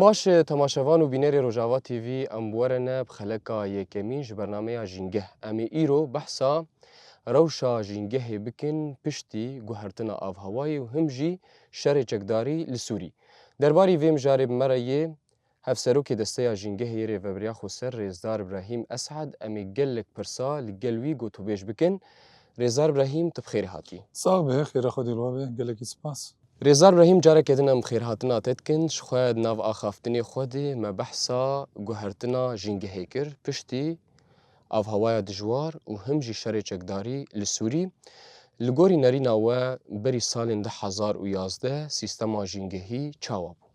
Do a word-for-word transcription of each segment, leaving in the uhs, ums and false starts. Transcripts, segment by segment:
Baş, temaşevan û bînerê Rojava T V, em bi we re ne bi xeleka yekemîn ji bernameya Jîngeh. Em ê îro behsa rewşa Jîngehê bikin piştî guhertina avhewayê û him jî şerê çekdarî li Sûrî. Derbarî vê mijarê bi me re yê Hevserokê Desteya Jîngehê yê Rêveberiya Xweser Rêzdar Brahîm Esad, em ê gelek pirsa li gel wî gotûbêj bikin. Rêzdar Brahîm, tu bi xêrê hatî. Sax be, xêra Xwedê li we be, gelekî spas. Rêzdar Brahîm, careke din em xêrhatina te dikin, ji xwe di nav axaftinê xwe de me behsa guhertina Jîngehê kir, piştî avhewaya dijwar û him jî şerê çekdarî li Sûrî. Li gorî nerîna we, berî salên du hezar û yazdeh sîstema Jîngehî çawa bû?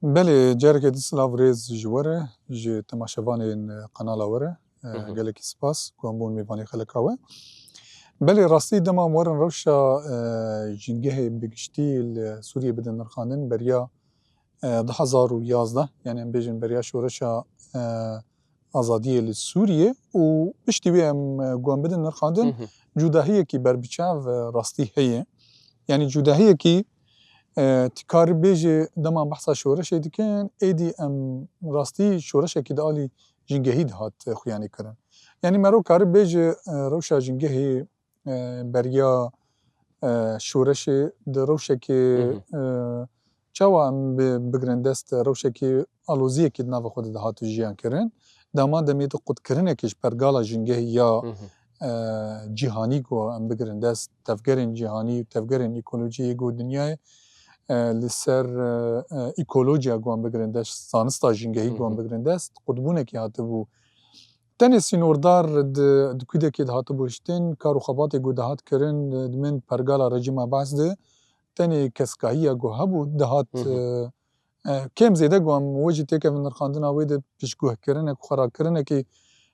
Belê, careke din silav rêz ji we re, ji temaşevanên, e, kanala we re, e, Hı hı. gelekî spas ku em bûn mêvanê xeleka we. Belê, rastî dema em werin rewşa, e, Jîngehê bi giştî li Sûriyê bidin nirxandin, beriya, e, du hezar û yazdeh, yani em bêjin beriya şoreşa, e, azadiyê li Sûriyê û piştî wê em, e, ku em bidin nirxandin, Hı hı. cudahiyekî berbiçav, e, rastî heye. Yani cudahiyekî, e, tu karî bêjî dema behsa şoreşê dikin, êdî em rastî şoreşekî di alî Jîngehî dihat, e, xuyanî kirin. Yani mero karî bêjî, e, rewşa Jîngehê, e, beriya, e, şoreşê di rewşekê, Hı hı. e, çawa em bi-, bigrin dest, rewşekê aloziyekî di nava xwe de dihat jiyan kirin. Dema demê de qutkirinekê ji pergala Jîngehê ya, Hı hı. e, cîhanî ku em bigrin dest, tevgerên cîhanî û tevgerên ekolojiyê ku dinyayê, e, li ser, e, e, ekolojiya ku em bigrin dest, zanista Jîngehî ku em Hı hı. bigrin dest, qutbûnekî hatibû. Tenê sînordar di, di kudekê dihatibû hiştin, kar û xebatê ku dihat kirin, di min pergala rejîma Baas de, tenê keskahiya ku hebû dihat, Hı hı. e, e, kêm zêde ku em we jî têkevin nirxandina wê de piştguhkirinek û xwerakirinekî,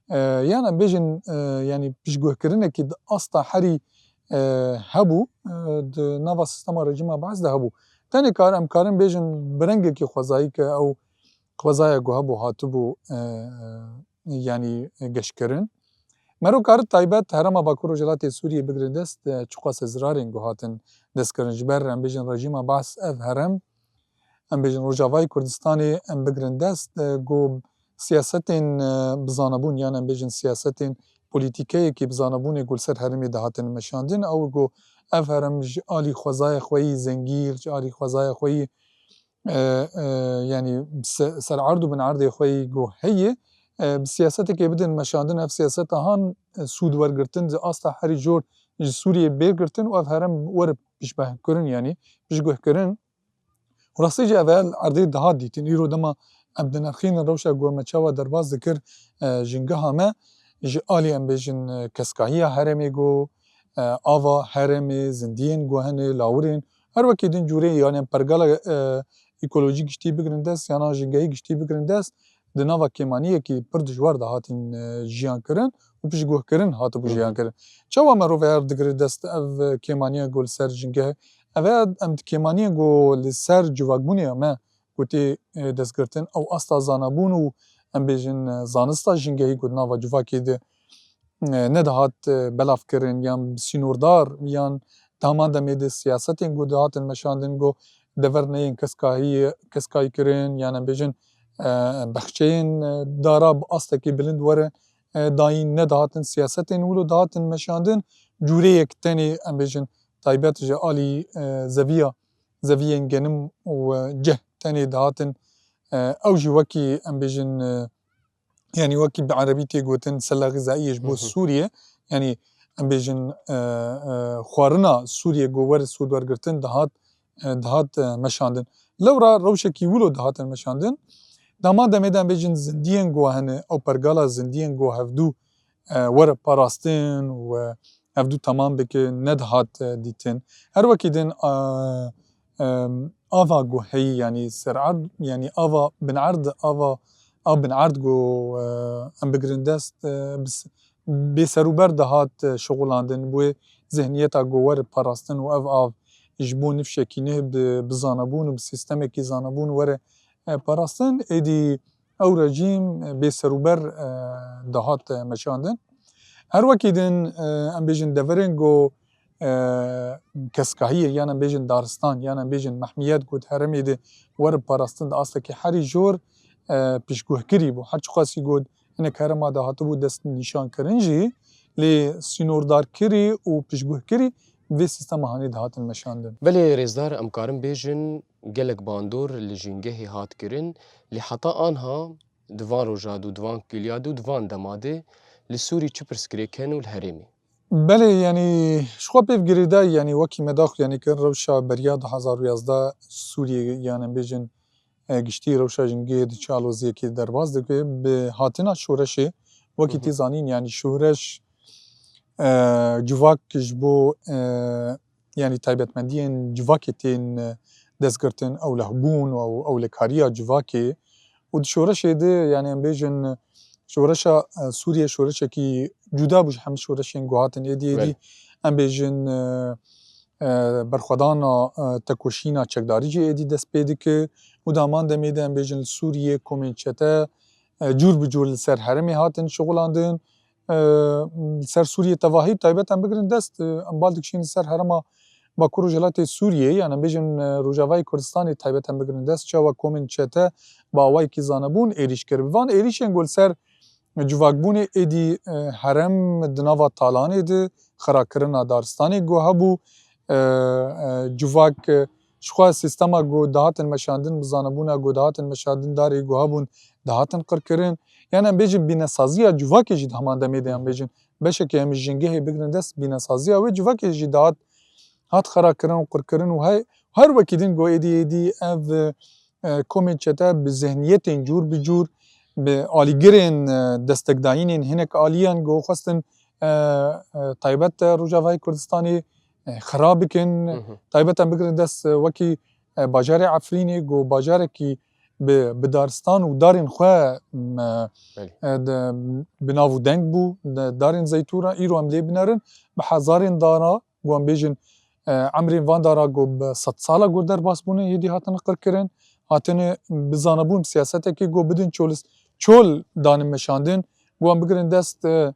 e, yan em bêjin, e, yanî piştguhkirinekî di asta herî, e, hebû, e, di nava sîstema rejîma Baas de hebû. Tenê kar, em karin bêjin bi rengekî xwezayî ke ew xwezaya ku hebû hatibû, e, e, yanî geşkirin. Mero kar taybet Herêma Bakur Rojhilatê Sûriyê bigrin dest, e, çiqas zirarên ku hatin destkirin. Ji ber em bêjin rejîma Baas ev herem, em bêjin Rojavayê Kurdistanê em bigrin dest, e, ku siyasetên, e, bi zanebûn yan em bêjin siyasetên polîtîkeyekî bi zanebûnê ku li ser herêmê dihatin meşandin, ew ku ev herem ji alî xwezaya xwe yî zengîr, ji alî xwezaya xwe yî e, e, yanî se-, sererd û binerdê xwe yî ku heye, e, bi siyasetekê bidin meşandin, ev siyaseta han, e, sûd wergirtin, di asta herî jor ji Sûriyê bê girtin û ev herem were pişbehkirin, yanî pişguhkirin. Û rastî jî ev el erdê dihat dîtin. Îro dema em dinirxînin rewşa ku me çawa derbas dikir, e, jingeha me, ji alî em bêjin, e, keskahiya herêmê ku, e, ava herêmê, zindiyên ku hene, lawirên, her wekî din cûrê, yani em pergala, e, ekolojî giştî bigrin dest, yana jingehî giştî bigrin dest, di nava kêmaniyekî pir dijwar de hatin, e, jiyan kirin û piştguhkirin hatibû Hı hı. jiyan kirin. Çawa merov eger digire dest ev, e, kêmaniya ku li ser jingeh, ev e, em di kêmaniya ku li ser civakbûnê me ku tê, e, destgirtin, ew asta zanabûn û em bêjin, e, zanista jingehî ku di nava civakê de, e, nedihat, e, belavkirin yan bi sînordar yan dema demê de siyasetên ku dihatin meşandin ku dever neyên keskahî, keskahî kirin yan em bêjin, e, bexçeyên, e, dara bi astekî bilind were, e, dayîn nedihatin siyasetên wilo dihatin meşandin cûreyek tenê em bêjin taybet ji alî, e, zeviya, zeviyên genim û, e, cih tenê dihatin, e, ew jî wekî em bêjin, e, yanî wekî bi erebî tê gotin sela xizaiye ji bo Hı hı. Sûriye, yanî em bêjin, e, e, xwarina Sûriye ku were sûd wergirtin dihat, e, dihat, e, meşandin. Lewra rewşekî wilo dihatin meşandin. Dema demê de em bêjin zindiyên ku hene, ew pergala zindiyên ku hevdû, e, were parastin û, e, hevdû temam bike nedihat, e, dîtin. Her wekî din, e, em, ava ku heyî, yanî sererd, yanî ava binerd, ava, av binerd ku, e, em bigirin dest, e, bis-, bêserûber dihat, e, şixulandin, wê zihniyeta ku were parastin û ev av ji bo nifşekî neh bi, bi zanebûn û bi sîstemekî zanebûn were, e, parastin, êdî ew rejîm, e, bêserûber, e, dihat, e, meşandin. Her wekî din, e, em bêjin deverên ku, e, keskahiyê, yan em bêjin daristan, yan em bêjin mehmiyet got herêmê de were parastin di astekî herî jor, e, piştguhkirî bû. Her çiqasî got hinek herêma de hatibû dest nîşan kirin jî, lê sînordarkirî û piştguhkirî vê sîstema hanê dihatin meşandin. Belê rêzdar, em karin bêjin gelek bandor li jîngehê hat kirin, lê heta anha di van roja de û di van kiliya de û di van dema de li Sûrî çi pirsgirêk hene û li herêmê? Belê, yanî ji xwe pêv girêdayî, yanî wekî me daxuyanî kir rewşa beriya du hezar û yazdeh Sûriyê, yan em bêjin, e, giştî rewşa jingehê di çi aloziyekê derbas dike, bi hatina şoreşê, wekî Hı hı. tê zanîn, yanî şoreş, e, civak ji bo, e, yanî taybetmendiyên civakê tên, e, destgirtin, ewlehbûn û ew, ewlekariya civakê. Û di şoreşê de, yanî em bêjin, şoreşa, e, Sûriyê şoreşekî cuda bû ji hemî şoreşên ku hatin êdî êdî. Belê. Em bêjin, e, e, berxwedana, e, tekoşîna çekdarî jî êdî dest pê dike û di heman demê de em bêjin li Sûriyê komên çete, e, cûr bi cûr li ser herêmê hatin şixulandin. E, li ser Sûriyê tevahî taybet em bigirin dest, e, em bal dikişînin li ser herêma Bakur Rojhilatê Sûriyê, yan em bêjin, e, Rojavayê Kurdistanê taybet em bigirin dest, çawa komên çete bi awayekî zanebûn êrîş kir. Bi van êrîşên ku li ser civakbûnê êdî, e, herêm di nava talanê de, xirakirina daristanê ku hebû, e, e, civak, e, ji xwe sîstema ku dihatin meşandin, bi zanebûna ku dihatin meşandin, darê ku hebûn dihatin qirkirin. Yan em bêjin bînesaziya civakê jî di heman demê de em bêjin. Beşekê em ji jingehê bigirin dest bînesaziya wê civakê jî dihat, hat xerakirin û qirkirin û hey, her wekî din ku êdî êdî ev, e, komên çete bi zihniyetên cûr bi cûr, bi alîgirên, e, destekdayînên hinek aliyan ku xwestin, e, e, taybet, e, Rojavayê Kurdistanê, e, xera bikin. Hı hı. Taybet em bigirin dest, e, wekî, e, bajarê Efrînê ku bajarekî bi, bi daristan û darên xwe, m, e, Belê. e, de, bi nav û deng bû, de, darên zeytûna îro em lê binerin, bi hezarên dara, ku em bêjin, e, emrên van dara ku bi sed sala ku derbas bûne, êdî hatin qirkirin, hatine bi zanebûn siyasetekê ku bidin çolis, çol danin meşandin, ku em bigirin dest, e,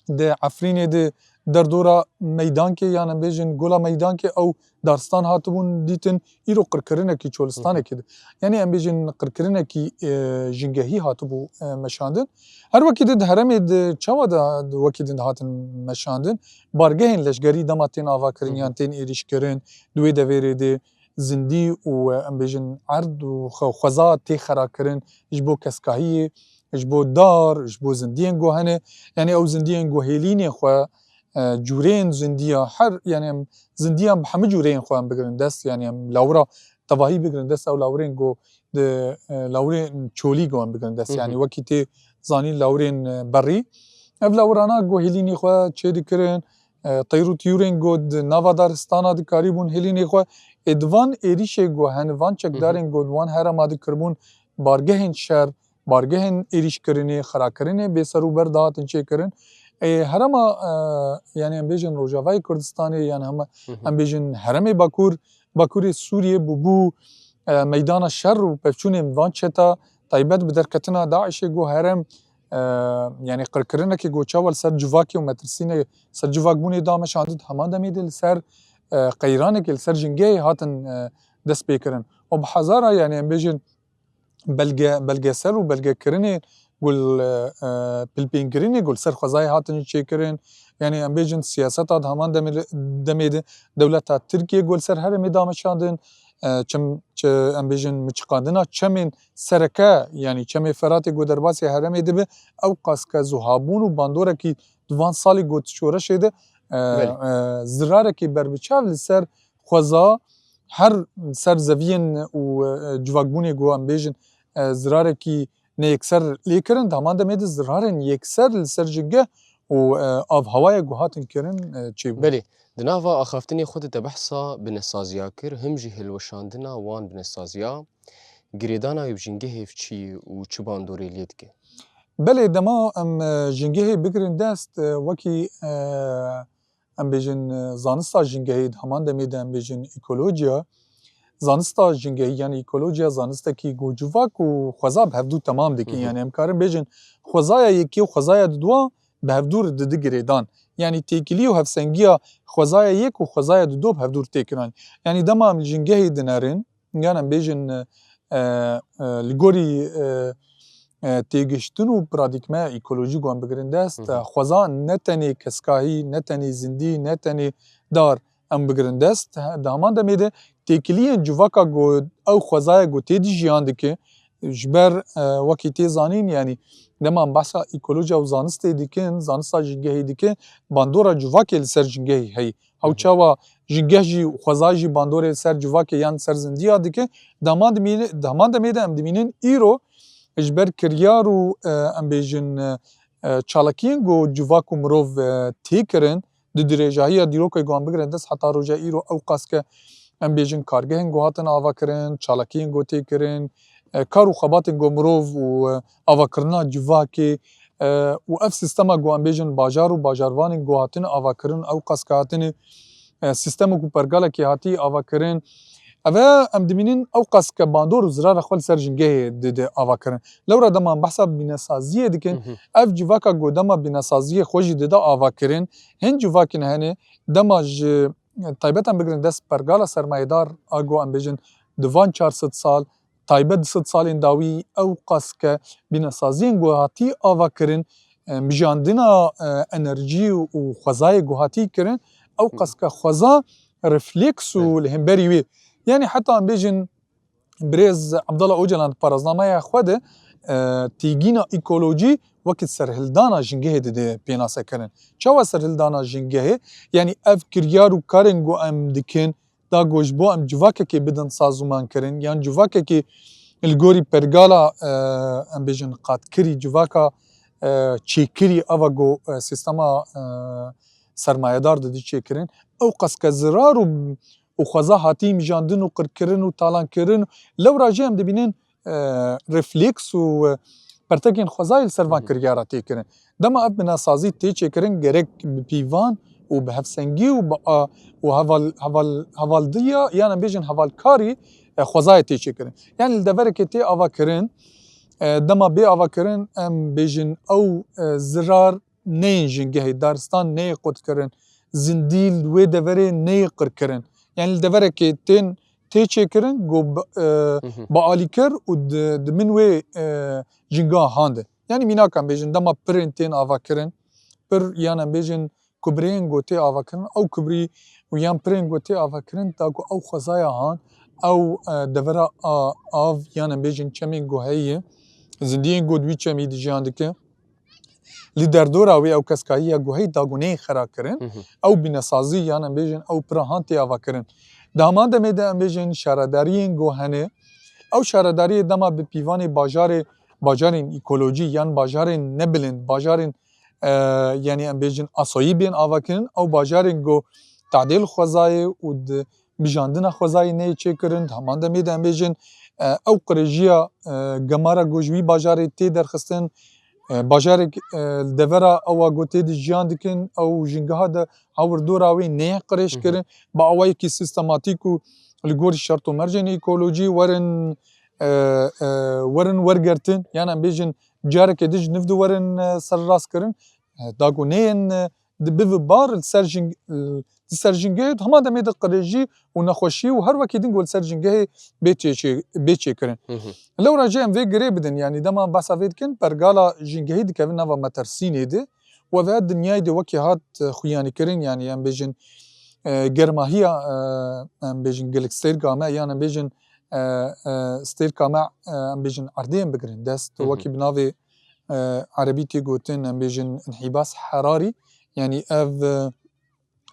di Efrînê de derdora meydankê, yan em bêjin gola meydankê ew daristan hatibûn dîtin, îro qirkirinekî çolistanekê de. Yanî em bêjin qirkirinekî, e, jingehî hatibû, e, meşandin. Her wekî din di herêmê de çawa de wekî din dihatin meşandin? Bargehên leşgerî dema tên avakirin Hı hı. yan tên êrîşkirin, di wê devêrê de zindî û, e, em bêjin erd û xwe-, xweza tê xerakirin ji bo keskahiyê, ji bo dar, ji bo zindiyên ku hene. Yanî ew zindiyên ku hêlînê xwe, e, cûreyên zindiya her, yanî em zindiyan bi hemû cûreyên xwe em bigirin dest, yanî em lawira tevahî bigirin dest, ew lawirên ku di, e, lawirên çolî ku em bigirin dest. Hı hı. Yanî wekî tê zanîn lawirên, e, berî. Ev lawirana ku hêlînê xwe çêdikirin, e, teyr û tiyûrên ku di nava daristana dikarîbûn hêlînê xwe, ê di van êrîşê ku hene, van Hı hı. çekdarên ku di wan herêma dikiribûn, bargehên şer, bargehên êrîşkirinê, xirakirinê bêserûber dihatin çêkirin. Ê, herêma, e, yanî em bêjin Rojavayê Kurdistanê, yan hema Hı hı. em bêjin herêmê Bakur, Bakurê Sûriyê bûbû, e, meydana şer û pevçûnên van çeta, taybet bi derketina DAIŞê ku herêm, e, yanî qirkirinekê ku çawa li ser civakê û metirsînê ser civakbûnê dameşandin, heman demê de li ser, e, qeyranekê, li ser jingehê hatin, e, destpêkirin. Û bi hezara, yanî em bêjin, belge-, belgesel û belgekirinê ku li, e, pilpînkirinê ku li ser xwezayê hatin çêkirin. Yanî em bêjin siyaseta di heman demê, demê de dewleta Tirkiyê ku li ser herêmê dameşandin, e, çim, çi, em bêjin miçiqandina çemên sereke, yanî çemê Feratê ku derbasî herêmê dibe, ew qas ke zuhabûn û bandorekî di van salî ku di şoreşê de, e, Belê. e, zirarekî berbiçav li ser xweza her ser zeviyên û, e, civakbûnê ku em bêjin, e, zirarekî neyekser lê kirin, di heman demê de zirarên yekser li ser jingeh û, e, avhewayê ku hatin kirin, e, çêbû. Belê, di nava axaftinê xwe de te behsa binesaziya kir, him jî hilweşandina wan binesaziya, girêdana wê bi jingehê çi û çi bandorê lê dike? Belê, dema em, e, jingehê bigirin dest, e, wekî, e, em bêjin, e, zanista jingehê, di heman demê de em bêjin ekolojiya, zanista jingehî, yanî ekolojiya zanistekî ku civak û xweza bi hevdû temam dikin. Hı hı. Yanî em karin bêjin xwezaya yekê û xwezaya didwa bi hevdûr didi girêdan. Yanî têkilî û hevsengiya xwezaya yek û xwezaya dido bi hevdûr tê kiran. Yanî dema em li jingehê dinerin, yan em bêjin, e, e, li gorî, e, e, têgiştin û paradîgmeya ekolojî ku em bigirin dest, Hı hı. e, xweza ne tenê keskahî, ne tenê zindî, ne tenê dar em bigirin dest. He, di heman demê de têkiliyên civaka ku ew xwezaya ku tê de jiyan dike, ji ber, e, wekî tê zanîn, yanî dema em behsa ekolojiya û zanistê dikin, zanista jingehê dikin, bandora civakê li ser jingehê heye. Ew Hı hı. çawa jingeh jî û xweza jî bandorê li ser civakê yan li ser zindiya dike, di heman dimîne-, di heman demê de em dimînin îro ji ber kiryar û, e, em bêjin, e, e, çalakiyên ku civak û mirov, e, tê kirin, di dirêjahiya dîrokê ku em bigirin dest heta roja îro ew qas ke em bêjin kargehên ku hatin avakirin, çalakiyên ku tê kirin, e, kar û xebatên ku mirov û, e, avakirina civakê, e, û ev sîstema ku em bêjin bajar û bajarvanên ku hatin avakirin, ew qas ke hatine, e, sîstemê ku pergalekê hatî avakirin, ev e em dimînin ew qas ke bandor û zirara xwe li ser jingehê dide avakirin. Lewra dema em behsa bînesaziyê dikin, Hı hı. ev civaka ku dema bînesaziyê xwe jî dide avakirin, hin civakên hene dema ji taybet em bigirin dest pergala sermayedar a ku em bêjin di van çar sed sal, taybet di sed salên dawî ew qas ke bînesaziyên ku hatî avakirin, e, mijandina, e, enerjî û xwezayê ku hatî kirin, ew Hı. qas ke xweza refleks û Belê. li hemberî wê. Yanî heta em bêjin birêz Abdullah Ocalan di paraznameya xwe de, e, têgîna ekolojî wekî serhildana jingehê dide pênasekirin. Çawa serhildana jingehê? Yanî ev kiryar û karên ku em dikin, da ku ji bo em civakekê bidin sazûmankirin, yan civakekê li gorî pergala, e, em bêjin qatkirî, civaka, e, çêkirî, ava ku, e, sîstema, e, sermayedar didî çêkirin, ew qas ke zirar û, û xweza hatî mijandin û qirkirin û talankirin, lewra jî em dibînin, e, refleks û, e, pertekên xwezayê li ser van Hı hı. kiryara tê kirin. Dema ev binasazî tê çêkirin, gerek bi pîvan û bi hevsengî û bi a-, û heval-, heval-, hevaldiya, yan em bêjin hevalkarî, e, xwezayê tê çêkirin. Yanî li deverekê tê avakirin, e, dema bê avakirin, em bêjin ew, e, zirar neyên jingehê, daristan neyê qutkirin, zindî li wê deverê neyê qirkirin. Yanî li deverekê tên, tê çêkirin, ku bi, e, Hı hı. bi alîkir û di, di min wê, e, jinga hande. Yanî mînak em bêjin, dema pirên tên avakirin, pir yan em bêjin kubriyên ku tê avakirin, ew kubrî û yan pirên ku tê avakirin, da ku ew xwezaya han, ew, e, devera a-, av yan em bêjin çemên ku heye, zindiyên ku di wî çemî dijiyan dike, li derdora wê ew keskahiya ku heye da ku neyê xera kirin, Hı hı. ew bînesazî yan em bêjin ew pira han tê avakirin. Di heman demê de em bêjin şaredariyên ku hene, ew şaredariyê dema bi pîvanê bajarê, bajarên ekolojî yan bajarên nebilind, bajarên, e, yanî em bêjin asayî bên avakirin, ew bajarên ku tadê li xwezayê û di mijandina xwezayê neyê çêkirin, di heman demê de em bêjin, e, ew qirêjiya, e, gemara ku ji wî bajarê tê derxistin, e, bajarek, e, li devera ewa ku tê de jiyan dikin, ew jingeha de hawir dora wê neyê qirêj Hı hı. kirin, bi awayekî sîstematîk û li gor şert û mercên ekolojî werin, e, e, werin wergirtin, yan em bêjin careke din ji nû de werin, e, serrast kirin, e, da ku neyên, e, di bive bar li ser jing-, li ser jingehê, di hema demê de qirêjî û nexweşî û her wekî din ku li ser jingehê bê çê-, bê çêkirin. Hı hı. Lewra jî em vê girê bidin, yanî dema em behsa vê dikin, pergala jingehî dikevin nava metersînê de û ev dinyayê de wekî hat, e, xuyanîkirin, yanî em bêjin, e, germahiya, e, em bêjin gelek stêrka me, yan em bêjin, e, e, stêrka me, e, em bêjin erdê em bigirin dest, Hı hı. wekî bi navê, e, erebî tê gotin, em bêjin înhîbas herarî, yanî ev, e,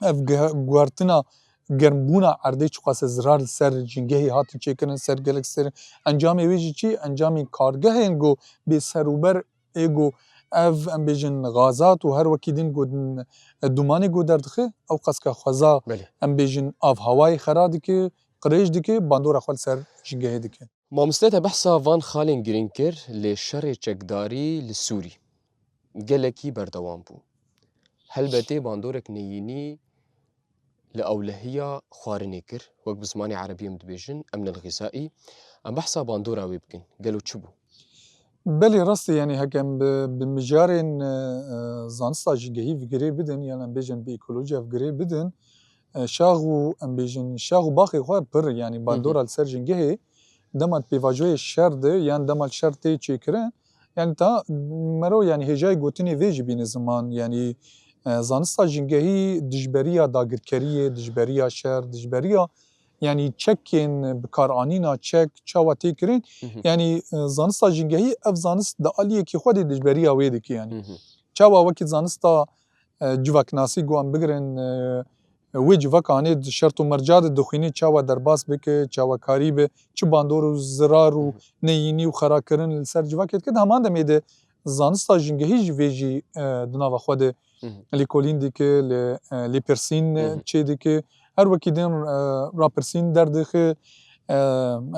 ev ge-, guhertina germbûna erdê çiqas zirar li ser jingehê hatin çêkirin, ser gelek ser. Encamê wê jî çi? Encamên kargehên ku bê serûber ê ku ev, em bêjin, gazat û her wekî din ku din, dumanê ku derdixe, ew qas ke xweza, Belê. em bêjin, avhewayê xera dike, qirêj dike, bandora xwe li ser jingehê dike. Mamoste, te behsa van xalên girîng kir, lê şerê çekdarî li Sûrî gelekî berdewam bû. Helbetê bandorek neyînî li ewlehiya xwarinê kir, wek bi zimanê erebî em dibêjin, emn el-xizaî. Em behsa bandora wê bikin. Gelo çi bû? Belê rast e, yanî heke em bi, bi mijarên, e, e, zanista jîngehî bi girê bidin, yan em bêjin bi ekolojiya bi girê bidin, e, şax û em bêjin şax û baxê xwe pir, yanî bandora li ser jîngehê dema di pêvajoyê şer de yan dema li şer tê çêkirin, yanî ta mero, yanî hêjayê gotinê vê jî bîne ziman, yanî, e, zanista jîngehî dijberiya dagirkeriyê, dijberiya şer, dijberiya, yanî çekên bikaranîna çek çawa tê kirin, Hı hı. yanî, e, zanista jîngehî ev zanist di aliyekî xwe de dijberiya wê dike, yanî Hı hı. çawa wekî zanista, e, civaknasî ku em bigirin, e, wê civaka hanê di şert û merca de dixwîne çawa derbas bike, çawa karî bi çi bandor û zirar û Hı hı. neyînî û xerakirin li ser civakê dike, di heman demê de zanista jîngehî jî vê jî, e, di nava xwe de Hı hı. lêkolîn dike, lê, e, lêpirsîn, Hı hı. çê dike. Her wekî din, e, rapirsîn derdixe, e,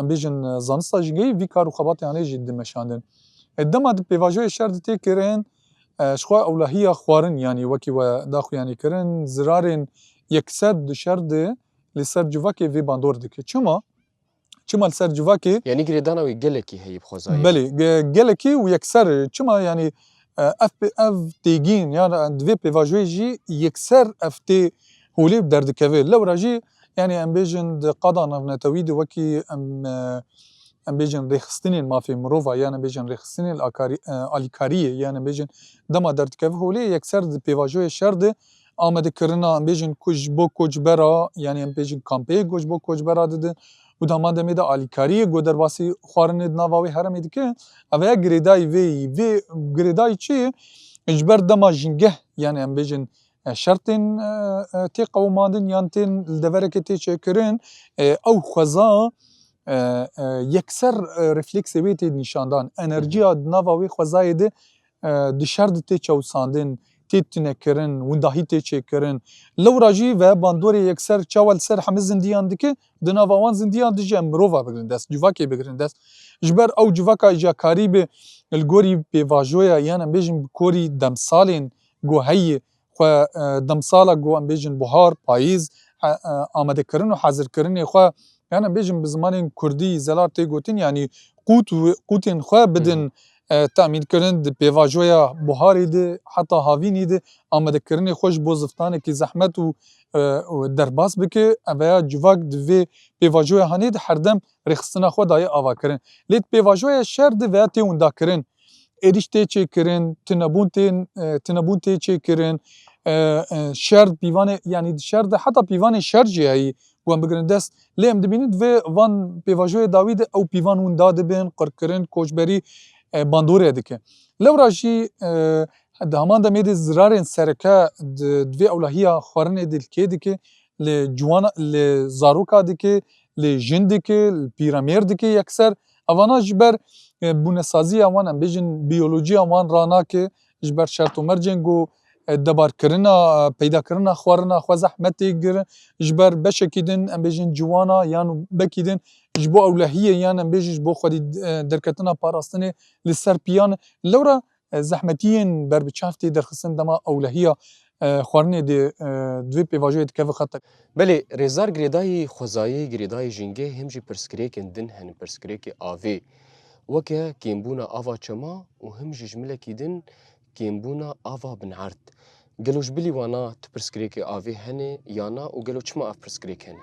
em bêjin, e, zanista jîngehî vî kar û xebatê hanê jî dimeşandin. E, dema di pêvajoyê şer di tê kirin, e, ji xwe ewlehiya xwarin, yanî wekî we daxuyanî kirin, zirarên yekser di şer de li ser civakê vê bandor dike. Çima? Çima li ser civakê? Yanî girêdana wî gelekî heyî bi xwezayê. Belê, ge-, gelekî û yekser. Çima, yanî, e, ev pê-, ev têgîn, yan di vê pêvajoyê jî yekser ev tê holê derdikeve. Lewra jî, yanî em bêjin di qada navnetewî de wekî em, e, em bêjin rêxistinên mafê mirova, yan em bêjin rêxistinên akarî-, e, alîkariyê, yan em bêjin dema derdikeve holê, yekser di pêvajoyê şer de amadekirina, em bêjin ku ji bo koçbera, yanî em bêjin kampeyê ku ji bo koçbera didin û di heman demê de alîkariyê ku derbasî xwarinê di nava wê herêmê dike, ev ya girêdayî vê yî. Vê girêdayî çi ye? Ji ber dema jîngeh, yanî em bêjin, e, şer tên, e, e, tê qewimandin yan tên li deverekê tê çêkirin, e, ew xweza, e, e, yekser, e, refleksê wê tê nîşandan. Enerjiya di nava wê xwezayê de, e, di şer de tê çewsandin, tê tunekirin, windahî tê çêkirin. Lewra jî ve bandorê yekser çawa li ser hemî zindiyan dike, di nava wan zindiyan de jî em mirova bigirin dest, civakê bigirin dest. Ji ber ew civaka îcakarî bi li gorî pêvajoya, yan em bêjin bi korî demsalên ku heyî xwe, e, demsala ku em bêjin buhar, payîz, e, e, amadekirin û hazirkirinê xwe, yan em bêjin bi zimanên kurdî, zelar tê gotin, yanî qût û qûtên xwe bidin, Hı hı. e, temînkirin di pêvajoya buharê de, heta havînî de amadekirinê xwe ji bo ziftanekî zehmet û, e, û derbas bike. Ev ya civak di vê pêvajoya hanê de herdem rêxistina xwe daye avakirin. Lê di pêvajoya şer de veya tê windakirin. Êrîş tê çêkirin, tunebûn tên, e, tunebûn tê çêkirin, e, e, şer pîvanê, yanî di şer de heta pîvanê şer jî heyî, ku em bigirin dest. Lê em dibînin di vê van pêvajoyê dawî de ew pîvan winda dibin, qirkirin, koçberî, e, bandorê dike. Lewra jî, e, di heman demê de zirarên sereke di, di vê ewlehiya xwarinê de li kê dike, li ciwana, li zaroka dike, li jin dike, li pîremêr dike yekser. Evana ji ber, e, bûnesaziya wan, em bêjin biyolojiya wan ranake, ji ber şert û mercên ku, e, debarkirina, e, peydakirina xwarina xwe zehmet tê girin, ji ber beşekî din, em bêjin ciwana yan belkî din ji bo ewlehiyê yan em bêjin ji bo xwedî, e, derketina parastinê li ser piyan. Lewra, e, zehmetiyên berbiçav tê derxistin dema ewlehiya, e, xwarinê dê, e, di vê pêvajoyê dikeve xetek. Belê, rêzdar girêdayî xwezayê, girêdayî jîngê him jî pirsgirêkên din hene, pirsgirêkê avê. Weke kêmbûna ava çema û him jî ji milekî din kêmbûna ava binerd. Gelo ji bilî wana tu pirsgirêkê avê hene ya na û gelo çima ev pirsgirêk hene?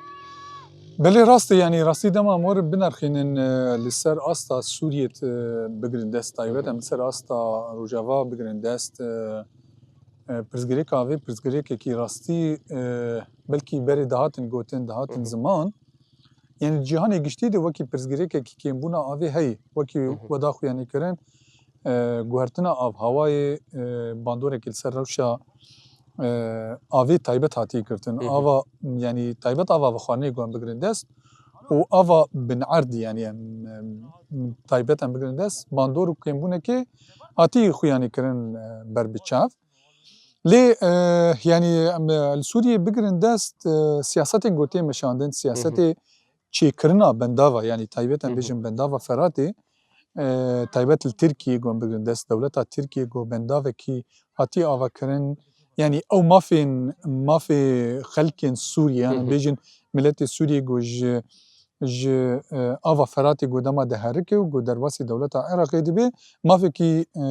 Belê rast e, yanî rastî dema em wer binerxînin, e, li ser asta Sûriyê, e, bigirin dest, taybet Hı hı. em li ser asta Rojava bigirin dest, e, e, pirsgirêka avê pirsgirêkekî rastî, e, belkî berê dihatin gotin, dihatin Hı hı. ziman. Yanî cîhanê giştî de wekî pirsgirêkekî kêmbûna avê heye, wekî Hı hı. weda xuyanî kirin, e, guhertina av hawayê, e, bandorekî li ser rewşa, e, avê taybet hatiye girtin. Hı hı. Ava, yanî taybet ava vexwarinê ku em bigirin dest û ava binerdî, yanî em, em, taybet em bigirin dest, bandor û kêmbûnekê hatiye xuyanî kirin, e, ber bi çav. Lê, e, yanî em, e, li Sûriyê bigirin dest, e, siyasetên ku tê meşandin, Hı hı. siyasetê çêkirina bendava, yanî taybet em Hı hı. bêjin bendava Feratê, e, taybet li Tirkiyê ku em bigirin dest, dewleta Tirkiyê ku bendavekî hatiye avakirin, yanî ew mafên, mafê xelkên Sûriyê, yan Hı hı. bêjin miletê Sûriyê ku ji ji, e, ava Feratê ku dema diherike û ku derbasî dewleta Iraqê dibe, mafekî, e,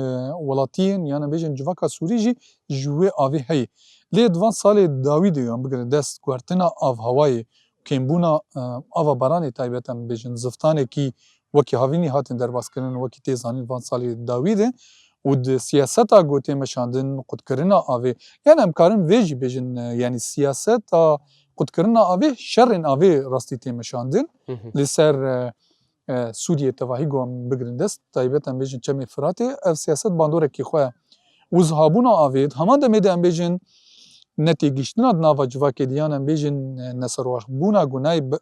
welatiyên, yan em bêjin civaka Sûrî jî ji wê avê heye. Lê di van salê dawî de yan bigire dest guhertina avhewayê, kêmbûna, e, ava baranê taybet em bêjin ziftanekî wekî havînî hatin derbaskirin, wekî tê zanîn van salê dawî de û di siyaseta ku tê meşandin qutkirina avê, yan em karin vê jî bêjin, e, yanî siyaseta qutkirina avê, şerên avê rastî tê meşandin. Hı hı. Li ser, e, e, Sûriyê tevahî ku em bigirin dest, taybet em bêjin Çemê Firatê, ev siyaset bandorekî xwe wizihabûna avê, di heman demê de em bêjin netêgihiştina di nava civakê de, yan em bêjin, e, neserweşbûna ku nayê be-,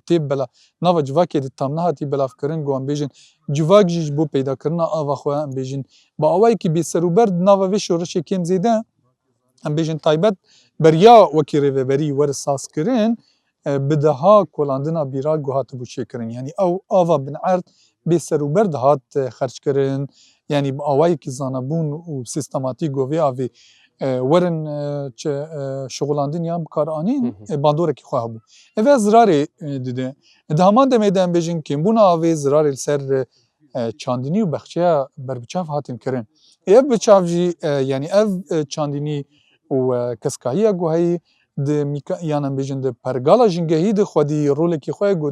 tê bela-, nava civakê de tam nehatî belavkirin, ku em bêjin civak jî ji bo peydakirina ava xwe, em bêjin bi awayekî bêserûber di nava vê şoreşê kêm zêde, em bêjin taybet beriya wekî rêveberî were sazkirin, e, bi deha kolandina bîra ku hatibû çêkirin. Yanî ew ava binerd bêserûber dihat, e, xerckirin. Yanî bi awayekî zanebûn û sîstematîk ku vê avê, e, werin, e, çi, e, şixulandin yan bikaranîn, Hı hı. e, bandorekî xwe hebû. Ev zirarê, e, dide. Di heman demê de em bêjin kêmbûna avê zirarê li ser, e, e, çandinî û bexçeya berbiçav hatin kirin. Ev biçav jî, e, yanî ev, e, çandinî û, e, keskahiya ku heyî di mîka-, yan em bêjin di pergala jingehî de xwedî rolekî xwe ku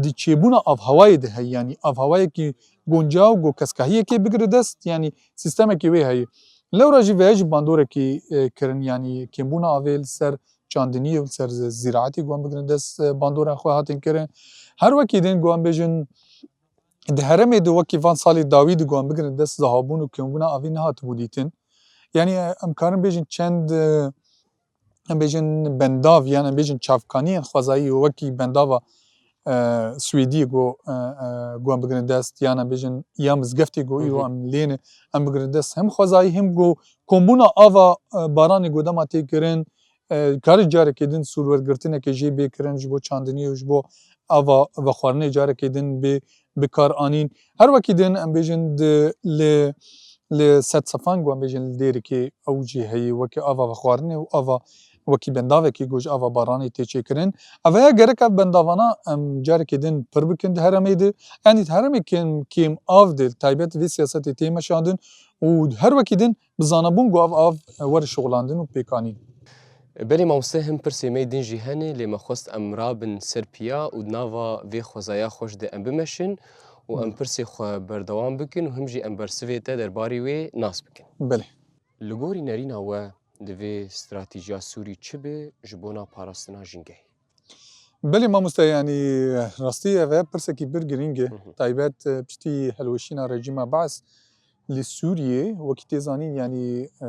di çêbûna avhewayê de heye, yanî avhewayekî guncaw ku keskahiyekê bigire dest, yanî sîstemekî wê heye. Lewra jî veye jî bandorekî, e, kirin, yanî kêmbûna avê li ser çandiniyê û li ser zîraetê ku em bigirin dest, e, bandora xwe hatin kirin. Her wekî din ku em bêjin, di herêmê de wekî van salê dawî de ku em bigirin dest, zihabûn û kêmbûna avê nehatibû dîtin. Yanî, e, em karin bêjin çend, e, em bêjin bendav, yan em bêjin çavkaniyên xwezayî wekî bendava, e, Swêdiyê ku, e, e, ku em bigirin dest, yan em bêjin ya mizgeftê ku îro Hı hı. em lê ne, em bigirin dest, hem xwezayî hem ku kombûna ava, e, baranê ku dema tê kirin, e, kare carekê din sûrwergirtinekê jê bê kirin ji bo çandiniyê û ji bo ava vexwarinê carekê din bê bikaranîn. Her wekî din em bêjin di, li, li Sedsefan ku em bêjin li Dêrikê ew jî heye wekî ava vexwarinê û ava wekî bendavekî ku ji ava baranê tê çêkirin. Ev heye gerek ev bendavana em carekê din pir bikin di herêmê de. Yanî di herêmê kêm, kêm av de li taybet vê siyasetê tê meşandin û her wekî din bi zanebûn ku ev av were şixulandin û pêkanîn. Belê mamoste, him pirsê me din jî hene, lê me xwest em rabin ser piya û di nava vê xwezaya xweş de em bimeşin û em Hı. pirsê xwe berdewam bikin û him jî em bersivê te derbarê wê nas bikin. Belê. Li gorî nerîna we divê stratejiya Sûrî çi be ji bona parastina jingehê? Belê mamoste, yanî rastî ev e pirsekî pir girîng e. Hı hı. Taybet, e, piştî hilweşîna rejîma Baas li Sûriyê, wekî tê zanîn, yanî, e,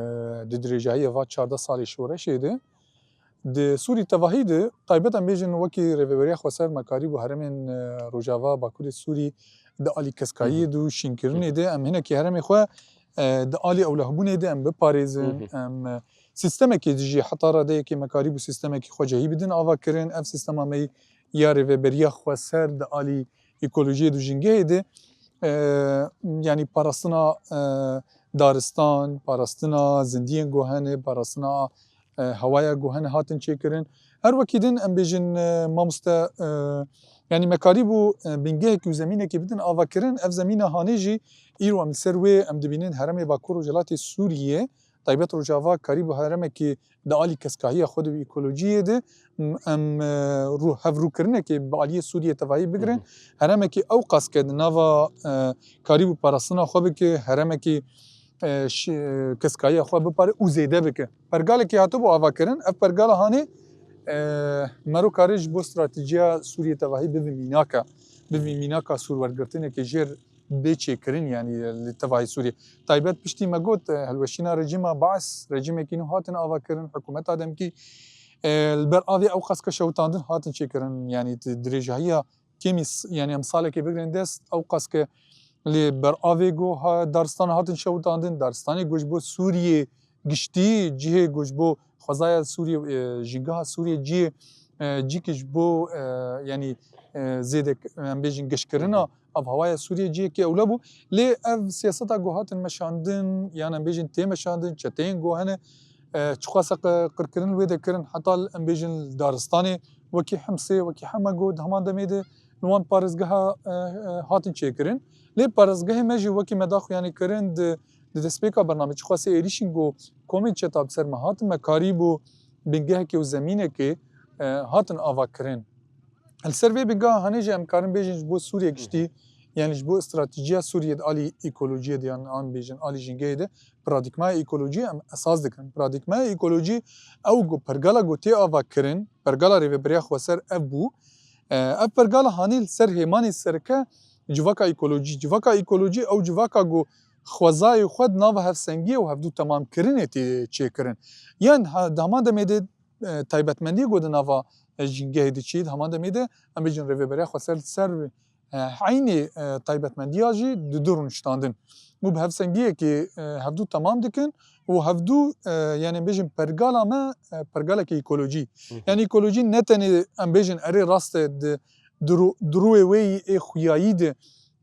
di dirêjahiya va çardeh salê şoreşê de, di Sûrî tevahî de, taybet em bêjin wekî Rêveberiya Xweser me karîbû herêmên, e, Rojava, Bakurê Sûrî di alî keskahiyê Hı hı. de û şînkirinê Hı hı. de em hinekî herêmê xwe, e, di alî ewlehbûnê de em biparêzin, Hı hı. em, e, sîstemekê dijî heta radeyekê me karîbû sîstemekî xwecehî bidin ava kirin. Ev sîstema me ya Rêveberiya Xweser di alî ekolojiyê û jingehê de, e, yanî parastina, e, daristan, parastina zindiyên ku hene, parastina, e, hewaya ku hene hatin çêkirin. Her wekî din em bêjin, e, mamoste, e, yanî me karîbû, e, bingehekî û zemînekê bidin ava kirin. Ev zemîna hanê jî îro em li ser wê em dibînin herêmê Bakur Rojhilatê Sûriyê, taybet Rojava karîbû herêmekî di alî keskahiya xwe de û ekolojiyê de, m-, em, e, rû-, hevrûkirinekê bi aliyê Sûriyê tevahî bigirin. Hı hı. Herêmekî ew qas ke di nava, e, karîbû parastina xwe bike, herêmekî, e, şi-, keskahiya xwe bipare û zêde bike. Pergalekî hatibû avakirin, ev pergala hanê, e, mero kare ji bo stratejiya Sûriyê tevahî bivî mînaka, bivî mînaka sûrwergirtinekê jêr bê çêkirin, yanî li tevahî Sûriyê. Taybet piştî me got, e, hilweşîna rejîma Baas, rejîmekî nû hatin avakirin, hikûmeta demkî, e, li ber avê ew qas ke şewitandin hatin çêkirin, yanî di dirêjahiya kêmî s-, yanî em salekê bigirin dest, ew qas ke li ber avê ku ha-, daristan hatin şewitandin, daristanê ku ji bo Sûriyê giştî, cihê ku ji bo xwezaya Sûriyê, e, jîngeha Sûriyê cihê, e, cîkî ji bo, e, yanî, e, zêde, em bêjin, geşkirina Hı hı. avhewaya Sûriyê cihekî ewle bû. Lê ev siyaseta ku hatin meşandin, yan em bêjin tê meşandin, çeteyên ku hene, e, çiqas e qe-, qirkirin wê de kirin, heta em bêjin daristanê wekî Himsê, wekî Hemego, di heman demê de li wan parêzgeha, e, e, hatin çêkirin. Lê parêzgehê me jî wekî me daxuyanî kirin di, di destpêka bernamê, çiqasê êrîşên ku komên çeta bi ser me hatin, me karîbû bingehekê û zemînekê, e, hatin avakirin. Li ser vê bingeha hanê jî em karin bêjin ji bo Sûriye giştî, yanî ji bo stratejiya Sûriye di alî ekolojiyê de, yan an bêjin alî jîngehê de, paradîgmaya ekolojiyê em esas dikin. Paradîgmaya ekolojî ew ku pergala ku tê ava kirin, pergala rêveberiya xweser ev bû. E, ev pergala hanê li ser hêmanê sereke civaka ekolojî. Civaka ekolojî ew civaka ku xwezayê xwe di nava hevsengiyê û hevdû temamkirinê tê çêkirin. Yan ha, di heman demê de, e, taybetmendiyê ku di nava, e, jîngehê de çî, di heman demê de em bêjin rêveberiya xweser li ser, e, eynî, e, taybetmendiya jî di du rûniştandin. Û bi hevsengiyekê, e, hevdû temam dikin û hevdû, e, yanî bêjin pergala me, e, pergalekî ekolojî. Hı hı. Yanî ekolojî ne tenê em bêjin erê rast e di, di rû-, di rûyê wê yî ê xuyayî de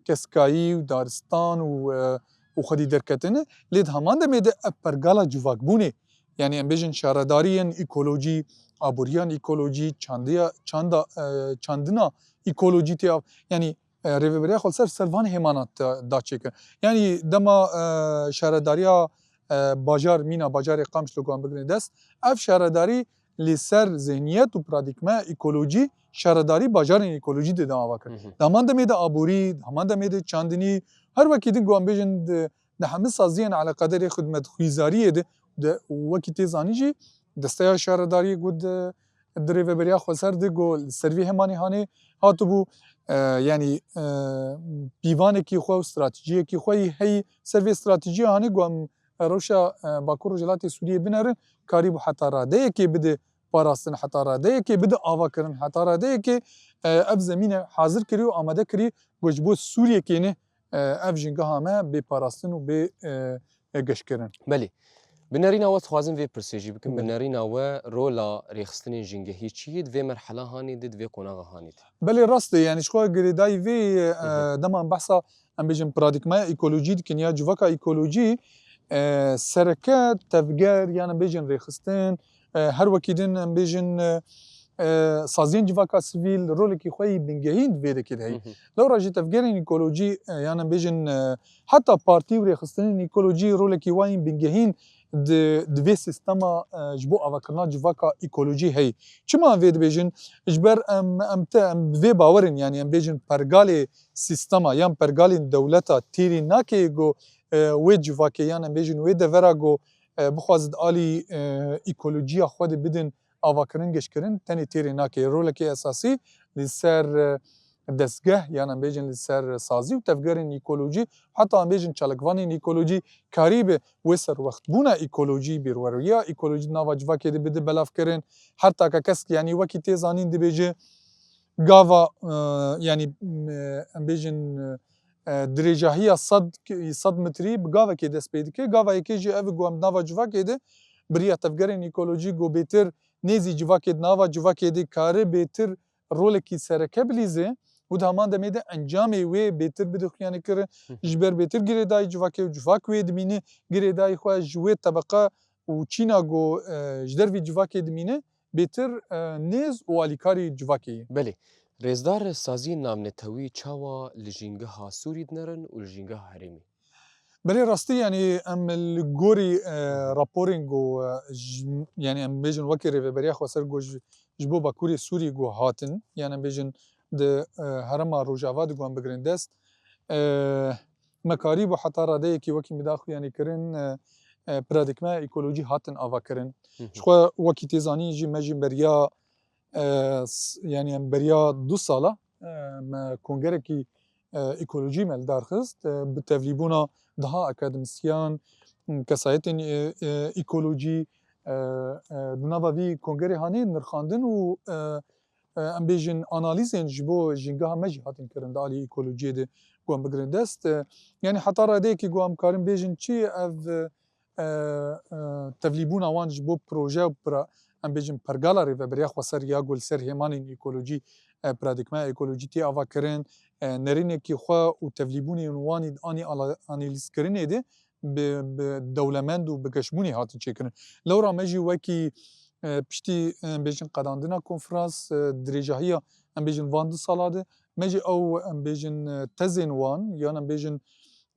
keskayî û daristan û, e, û xwedî derketine, lê di heman demê de ev pergala civakbûnê, yanî em bêjin şaredariyên ekolojî, aboriyan ekolojî, çandiya, çanda, e, çandina ekolojî tê av-, yanî, e, rêveberiya xweser ser van hêmanan da, da çêkir. Yanî dema, e, şaredariya, e, bajar, mîna bajarê Qamişlo ku em bigrin dest, ev şaredarî li ser zihniyet û paradîgma ekolojî, şaredarî bajarên ekolojî de ava kir. Hı hı. Di heman demê de aborî, di heman demê de çandinî, her wekî din ku em bêjin di, di hemî saziyên eleqedarê xidmetxwîzariyê de, de wekî tê zanîn jî desteya şaredariyê ku di, di rêveberiya xweser de ku li ser vê hêmanê hanê hatibû, e, yanî, e, pîvanekî xwe û stratejiyekî xwe yî heyî ser vê stratejiya hanê ku em rewşa, e, Bakur Rojhilatê Sûriyê binerin, karîbû heta radeyekê bide parastin, heta radeyekê bide avakirin, heta radeyekê, e, ev zemîne hazir kirî û amade kirî ku ji bo Sûriyekê ne, e, ev jîngeha me bê parastin û bê, e, e, geşkirin. Belê. Bi nerîna we dixwazim vê pirsê jî bikim. Belê. Bi nerîna we rola rêxistinên jîngehî çi ye di vê merhela hanê de, di vê qonaxa hanê de? Belê rast e, yanî ji xwe girêdayî vê, e, Hı hı. dema em behsa em bêjin paradîgmaya ekolojî dikin ya civaka ekolojî, e, sereke tevger, yan em bêjin rêxistin, e, her wekî din em bêjin, e, e, saziyên civaka sivîl rolekî xwe yî bingehîn di vê dekê de heyî. Hı hı. Lewra jî tevgerên ekolojî, e, yan em bêjin, e, heta partî û rêxistinên ekolojî rolekî wan yî bingehîn di, di vê sîstema, e, ji bo avakirina civaka ekolojî heyî. Çima em vê dibêjin? Ji ber em, em te, em bi vê bawer in, yanî em bêjin pergalê sîstema yan pergalên dewleta têrî nake ku, e, wê civakê yan em bêjin wê devera ku, e, bixwazit alî, e, ekolojiya xwe de bidin avakirin, geşkirin, tenê têrê nake. Rolekê esasî li ser, e, destgeh, yan em bêjin li ser sazî û tevgerên ekolojî, heta em bêjin çalakvanên ekolojî karîbe wê serwextbûna ekolojî, bîrweriya ekolojî di nava civakê de bide belavkirin. Her take kesk, yanî wekî tê zanîn dibêje, gava, e, yanî, e, em bêjin, e, dirêjahiya sed, sed metrî bi gavekê dest pê dike. Gava yekê jî ev e ku em di nava civakê de bi riya tevgerên ekolojî ku bêtir nêzî civakê di nava civakê de kare bêtir rolekî sereke bilîze û di heman demê de encamê wê bêtir bide xuyanîkirin. Hı. Ji ber bêtir girêdayî civakê û civak wê dimîne girêdayî xwe ji wê tebeqa û çîna ku, e, ji dervî civakê dimîne bêtir, e, nêz û alîkarî civakê ye. Belê. Rêzdar, saziyên navnetewî çawa li jîngeha Sûrî dinerin û li jîngeha herêmê? Belê rastî, yanî em li gorî, e, raporên ku, e, ji, yanî em bêjin wekî Rêveberiya Xweser ku ji, ji bo Bakurê Sûrî ku hatin, yanî em bêjin di, e, herêma Rojava de ku em bigirin dest, e, me karîbû heta radeyekî wekî me daxuyanî kirin, e, e, paradîgmaya ekolojî hatin avakirin. Hı hı. Ji xwe wekî tê zanîn jî me jî beriya, e, s-, yanî em beriya du sala, e, me kongerekî, e, ekolojî me li dar xist, e, bi tevlîbûna daha akademîsyen, m, kesayetên, e, e, ekolojî, e, e, di nava vî kongerê hanê nirxandin û, e, e, em bêjin analîzên ji bo jîngeha me jî hatin kirin di alî ekolojiyê de ku em bigirin dest. E, yanî heta radeyekî ku em karin bêjin çi ev, e, e, tevlîbûna wan ji bo proje û pra-, em bêjin pergala Rêveberiya Xweser ya ku li ser hêmanên ekolojî, e, paradîgmaya ekolojî tê avakirin, e, nerînekî xwe û tevlîbûnên wan î anî ala-, analîzkirinê de bi, bi dewlemend û bi geşbûnê hatin çêkirin. Lewra me jî wekî, e, piştî, em bêjin, qedandina konferans, e, dirêjahiya, em bêjin, van du sala de, me jî ew, em bêjin, e, tezên wan, yan em bêjin,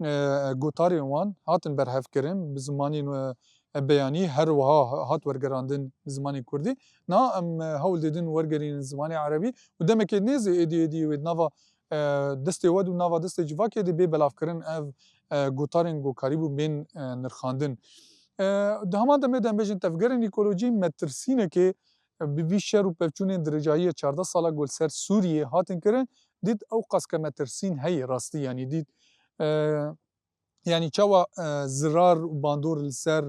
e, gotarên wan hatin berhevkirin bi zimanên, e, beyanî, her wiha hat wergerandin bi zimanê kurdî. Niha em, e, hewl didin wergerînin zimanê erebî û demekê nêzî êdî êdî wê di nava, e, destê we de û nava destê civakê de bê belavkirin ev, e, gotarên ku karîbû bên, e, nirxandin. E, di heman demê de em bêjin tevgerên ekolojî metirsînekê bi vî şer û pevçûnên dirêjahiyê çardeh sala ku li ser Sûriyê hatin kirin, dît ew qas ke metirsîn heye rastî, yanî dît, e, yanî çawa, e, zirar û bandor li ser,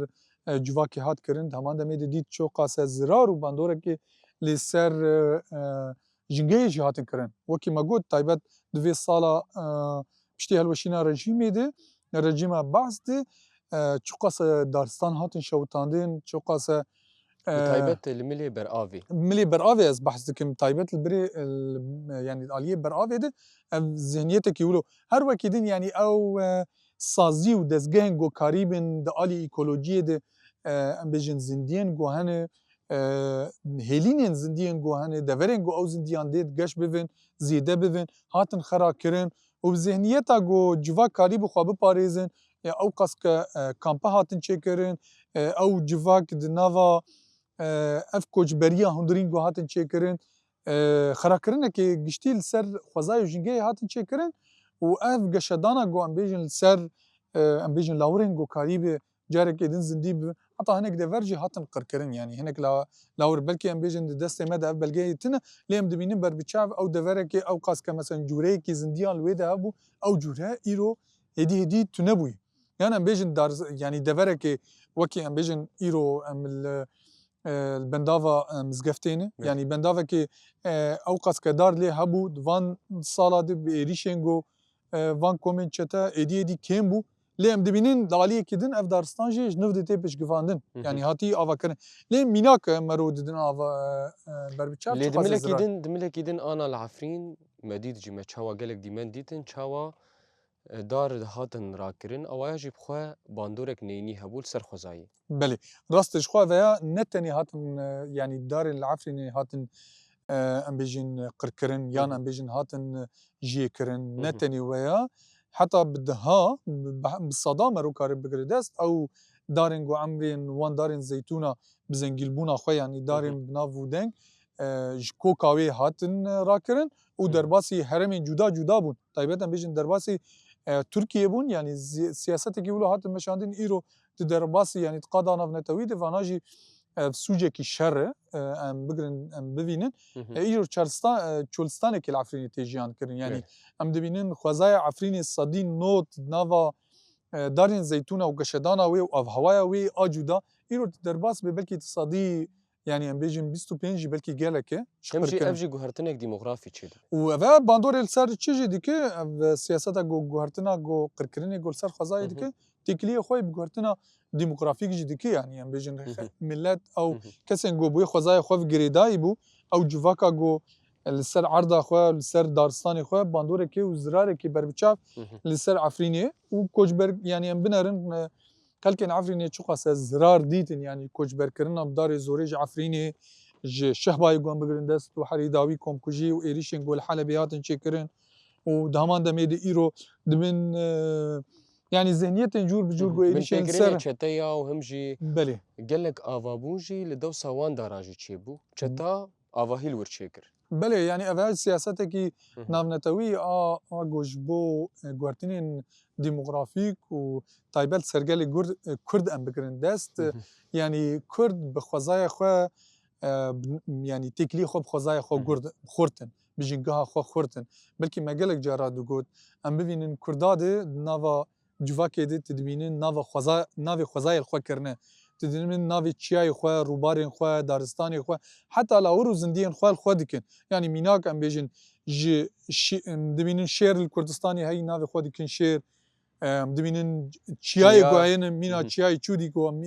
e, civakê hat kirin, di heman demê de dît çiqas e zirar û bandorekê li ser, e, e, jingehê jî hatin kirin. Wekî me got, taybet di vê sala, e, piştî hilweşîna rejîmê de, rejîma Baas de, e, çiqas e daristan hatin şewitandin, çiqas e, Bi e, taybet li milê beravê. Milê beravê ez behs dikim, taybet li birê, e, li, e, yanî aliyê beravê de ev zihniyetekî wilo. Her wekî din, yanî ew, e, sazî û dezgehên ku karîbin di alî ekolojiyê de, e, em bêjin zindiyên ku hene, e, hêlînên zindiyên ku hene, deverên ku ew zindiyan dê geş bivin, zêde bivin, hatin xera kirin û bi zihniyeta ku civak karîbû xwe biparêzin, e, ew qas ke, e, kampe hatin çêkirin, e, ew civak di nava, e, ev koçberiya hundirîn ku hatin çêkirin, e, xerakirinekê giştî li ser xwezayê û jingehê hatin çêkirin û ev geşedana ku em bêjin li ser, e, em bêjin lawirên ku karîbî carekê din zindî bibin. Heta hinek dever jî hatin qirkirin, yanî hinek la-, lawir, belkî em bêjin di destê me de ev belgeyê tune, lê em dibînin ber bi çav ew deverekê ew qas ke mesela cûreyekî zindiyan li wê de hebû, ew cûre îro hêdî hêdî tune bûye. Yan em bêjin dar, yanî deverekê wekî em bêjin îro em li, e, li bendava, e, mizgeftê ne. Evet. Yanî bendavekê, e, ew qas ke dar lê hebû, di van sala de bi êrîşên ku, e, van komên çete êdî êdî kêm bû. Lê em dibînin di aliyekî din ev daristan jî ji nû de tê piştgivandin. Hı hı. Yanî hatî avakirin. Lê mînak, e, mero didin ava, e, e, berbiçav. Lê di çiqas milekî zira- din, di milekî din ana li Efrîn me dît jî, me çawa gelek dîmen dîtin, çawa, e, dar hatin rakirin, awaya jî bi xwe bandorek neyînî hebû li ser xwezayê. Belê. Rast e, ji xwe veya ne tenê hatin, e, yanî darên li Efrînê hatin, e, em bêjin qirkirin, yan Hı hı. em bêjin hatin jiyê kirin, Hı hı. ne tenê weya, heta bi deha, bi, bi, bi sada mero kare bigire dest, ew darên ku emrên wan darên zeytûna bi zengîlbûna xwe, yanî Hı hı. darên bi nav û deng, e, ji koka wê hatin, e, rakirin û Hı hı. derbasî herêmên cuda cuda bûn. Taybet em bêjin derbasî, e, Tirkiyê bûn, yanî zi-, siyasetekî wilo hatin meşandin îro di derbasî, yanî di qada navnetewî de vana jî ev sûcekî şer e, e, em bigirin, em bivînin. Hı hı. E, îro Çaristan, e, Çolistanekî li Efrînê tê jiyan kirin. Yanî Evet. em dibînin xwezaya Efrînê sedî nod nava, e, darên zeytûna û geşedana wê û avhewaya wê a cuda îro tu derbas bê belkî tu sedî, yanî em bêjin bîst û pênc jî belkî gelek e. Hem jî, ev jî guhertinek demografî çêdibe. Û ev e bandorê li ser çi jî dike? Ev, e, siyaseta gu-, guhertina gu-, qirkirinê gu li ser xwezayê Hı hı. dike. Têkiliyê xwe bi guhertina demografîk jî dike, yanî em bêjin Hı hı. milet ew Hı hı. kesên ku bi wê xwezayê xwe ve girêdayî bû, ew civaka ku li ser erda xwe, li ser daristanê xwe bandoreke û zirarekê berbiçav Hı hı. li ser Efrînê û koçber, yanî em binerin, e, xelkên Efrînê çiqas zirar dîtin, yanî koçberkirina bi darê zorê ji Efrînê, ji Şehbayê ku em bigirin dest û herî dawî komkujî û êrîşên ku li Helebê hatin çêkirin û di heman demê de îro dibin, e, yanî zihniyetên cûr bi cûr Hı hı. ku êrîşên Binpêkirinê ser çeteya û him jî Belê. gelek avabûn jî li dewsa wan dara jî çêbû. Çeta avahî li wir çêkir. Belê, yanî ev her siyasetekî Hı hı. navnetewî a, a ku ji bo, e, guhertinên demografîk û taybet sergelê Kurd, e, Kurd em bigirin dest. Hı hı. Yanî Kurd bi xwezaya xwe, e, bi, yanî têkilî xwe bi xwezaya xwe Hı hı. Kurd xurt in, bi jingeha xwe xurt in. Belkî me gelek cara digot, em bivînin Kurda de di nava civakê de tu dibînin nava xweza-, navê xwezayê li xwe kirine. Tu dibînin navê çiyayê xwe, rûbarên xwe, daristanê xwe, heta lawir û zindiyên xwe li xwe dikin. Yanî mînak em bêjin ji şi-, em dibînin şêr li Kurdistanê heyî navê xwe dikin şêr. Em dibînin çiyayê Çiya. ku heyî ne mîna Hı hı. çiyayê Çûdî ku em,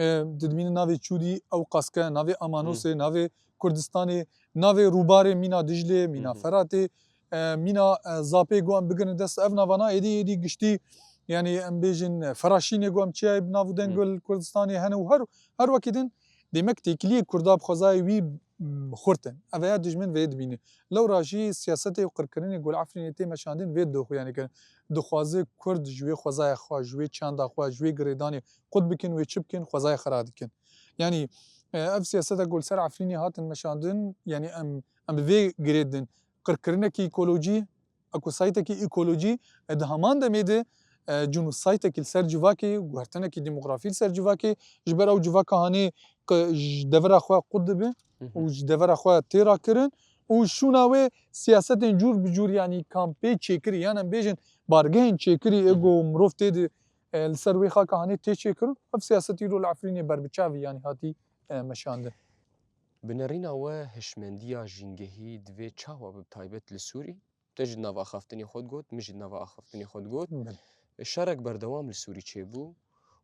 e, tu dibînin navê Çûdî ew qaske, navê Amanosê, Hı. navê Kurdistanê, navê rûbarê mîna Diclê, mîna Hı hı. Feratê, e, mîna, e, Zapê ku em bigirin dest, ev navana êdî, êdî giştî, yanî em bêjin, e, Feraşînê ku em çiyayê bi nav û deng Hı. li Kurdistanê hene û her, her wekî din Demek têkiliyê Kurda bi xwezayê wî, m, xurt in. Ev ya dijmin vê dibîne. Lewra jî siyasetê û qirkirinê ku li Efrînê tê meşandin vê doxuyanê kirin. Dixwaze Kurd ji wê xwezaya xwe, ji wê çanda xwe, ji wê girêdanê qut bikin, wê çi bikin, xwezayê xwe radikin. Yanî, e, ev siyaseta ku li ser Efrînê hatin meşandin, yanî em, em bi vê girê din. Qirkirinekî ekolojî, ekosaytekî ekolojî, e, di heman demê de, e, genocîdekî li ser civakê, guhertinekî demografî li ser civakê, ji ber ew civaka hanê qi-, ji devera xwe qut dibe Hı hı. û ji devera xwe tê rakirin û şûna wê siyasetên cûr bi cûr, yanî kampê çêkirî, yan em bêjin bargehên çêkirî, Hı hı. ê ku mirov tê de, e, li ser wê xaka hanê tê çêkirin, ev siyaset îro li Efrînê berbiçavî, yanî hatî, e, meşandin. Bi nerîna we hişmendiya jîngehî divê çawa be, bi taybet li Sûrî? Te jî di nava axaftinê xwe digot, min jî di nava axaftinê xwe digot. Belê. Şerek berdewam li Sûrî çêbû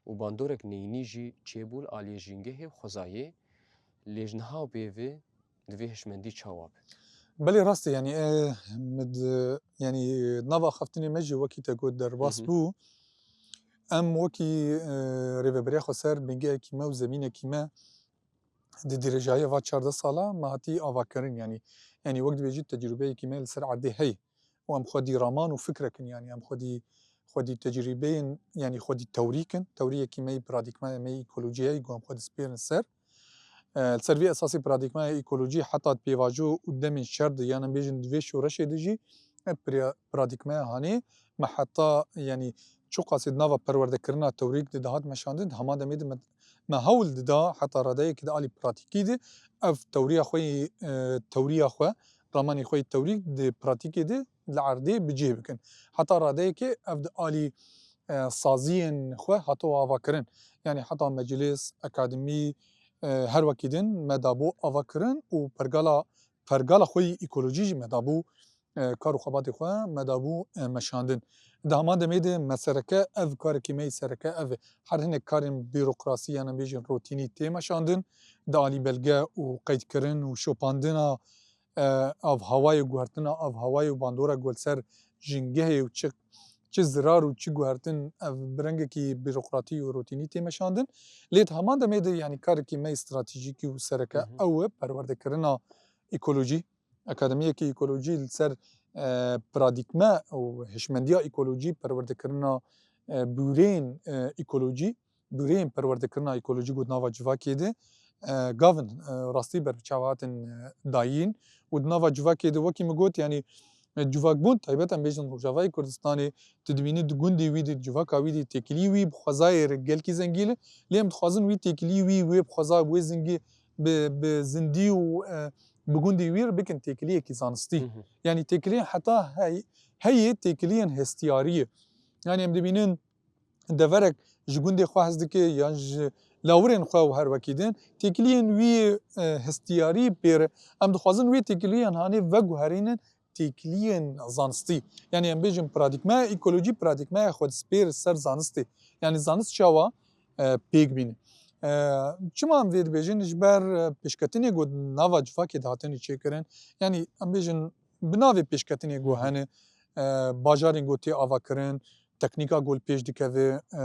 û bandorek neyînî jî çêbû li aliyê jîngehê û xwezayê. Lê ji niha û pê ve divê hişmendî çawa be? Belê rast e, yanî, e, min di, yanî, nava axaftinê me jî wekî te got derbas Hı hı. bû. Em wekî, e, rêveberiya xweser bingehekî me û zemînekî me di dirêjayî va çardeh sala me hatî avakirin, yanî, yanî wek dibêjî tecrûbeyekî me li ser erdê heye û em xwedî raman û fikrek in, yanî em xwedî, xwedî tecrûbeyên, yanî xwedî tewrîk in, tewriyekî me yî, paradîgmaya me yî ekolojiyê ye, ku em xwe dispêrin ser. E, li ser vî esasî paradîgmaya ekolojî heta di pêvajo û demên şer de, yan em bêjin di vê şoreşê de jî, e, pri-, paradîgmaya hanê me heta, yanî çiqasî di nava perwerdekirina tewrîk de dihat meşandin, di hema demê de me, me hewl dida heta radeyekî di alî pratîkî de ev tewriya xwe yî, e, tewriya xwe, ramanê xwe yî tewrîk di pratîkê de li erdê bi cih bikin. Heta radeyekê ev di alî, e, saziyên xwe hate avakirin. Yanî heta meclis, akademî, e, her wekî din me dabû avakirin û pergala, pergala xwe yî ekolojî jî me dabû, e, kar û xebatê xwe me dabû, e, meşandin. Di heman demê de me sereke ev karekî me yî sereke ev e. Her hinek karên bîrokrasî, yan em bêjin rotînî tê meşandin. Di alî belge û qeydkirin û şopandina, e, avhewayê, guhertina avhewayê û bandora ku li ser jîngehê û çi, çi zirar û çi guhertin, ev bi rengekî bîrokratî û rotînî tê meşandin. Lê di heman demê de, yanî karekî me yî stratejîkî û sereke Hı hı. ew e perwerdekirina ekolojî. Akademiyekî ekolojî li ser, e, paradîgme û hişmendiya ekolojî, perwerdekirina, e, bûreyên, e, ekolojî, bûreyên perwerdekirina ekolojî ku di nava civakê de, e, gavin, e, rastî ber bi çav hatin, e, dayîn û di nava civakê de wekî min got, yanî, e, civakbûn, taybet em bêjin Rojavayê Kurdistanê, tu dibînî di gundê wî de, civaka wî de têkilî wî bi xwezayê re gelkî zengîn e. Lê em dixwazin wî têkilî wî, wê bi xweza, wê zingî, bi, bi zindî û, e, bi gundê wî re bikin têkiliyekî zanistî. Hı hı. Yanî têkiliyên heta hey-, heyê têkiliyên hestiyarî ye. Yanî em dibînin deverek ji gundê xwe hez dike yan ji lawirên xwe û her wekî din têkiliyên wî, e, hestiyarî pê re. Em dixwazin wê têkiliyên hanê veguherînin têkiliyên zanistî. Yanî em bêjin paradîgmaya ekolojî, paradîgmaya xwe dispêr ser zanistê. Yanî zanist çawa, e, pêk bîne. E, çima em vê dibêjin? Ji ber, e, pêşketinê ku nava civakê dihatin çêkirin. Yanî em bêjin bi navê pêşketinê ku Hı hı. hene, e, bajarên ku tê avakirin, teknîka ku li pêş dikeve, e,